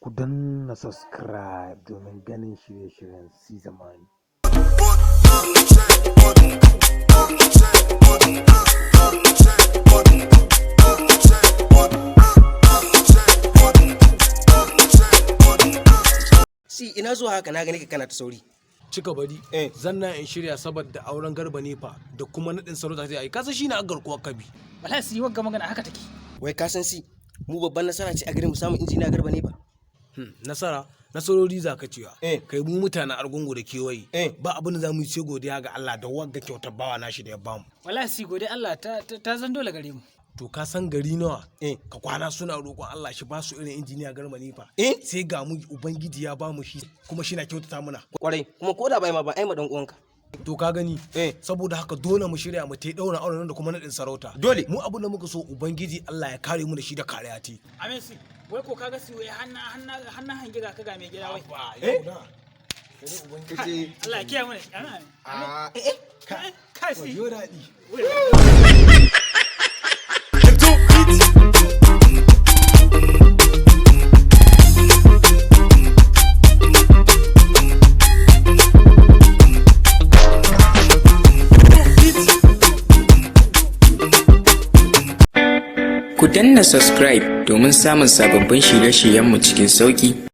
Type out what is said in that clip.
Ku danna subscribe domin ganin shirye-shiryen Si Zamani. Si, ina zuwa haka? Na gani ka kana ta sauri. Cika bari. Eh. Zanna in shirya saboda auren Garba Nefa da kuma naɗin sarauta zai yi. Kasa shine an garkuwar Kabi. Wallahi su yi wagga magana haka take. Wai ka san, Si, mu babban nasara ce a garin mu samu Injiniya Garba ne ba. Nasara, nasarori za ka cewa. Eh. Kai, mu mutanen Argungu da kewaye, Eh. ba abin da za mu yi sai godiya ga Allah da wagga kyautar bawa nashi da ya bamu. Wallahi su gode Allah ta zan dole gare mu. To, ka san gari nawa Eh. ka kwana suna roƙon Allah shi ba su irin Injiniya Garba Nefa? Eh. Sai ga mu Ubangiji ya bamu shi, kuma shi na kyautata muna. Kwarai, kuma ko da bai ma ba ai ma dan uwanka. To, ka gani? Eh. Saboda haka dole mu shirya mu tai daura auren nan da kuma naɗin sarauta. Dole. Mu abin da muka so, Ubangiji Allah ya kare mu da shi da kariya te. Amin. Si, wai ko kaga si, wai hanna hanna hanna hange ga ka ga mai gida wai. Eh? Allah ya kiyaye mu da shi. Amin. Ah, eh eh. Kai kai si. Yo, daɗi. Ku danna subscribe domin samun sababbin shirye-shiryenmu cikin sauƙi.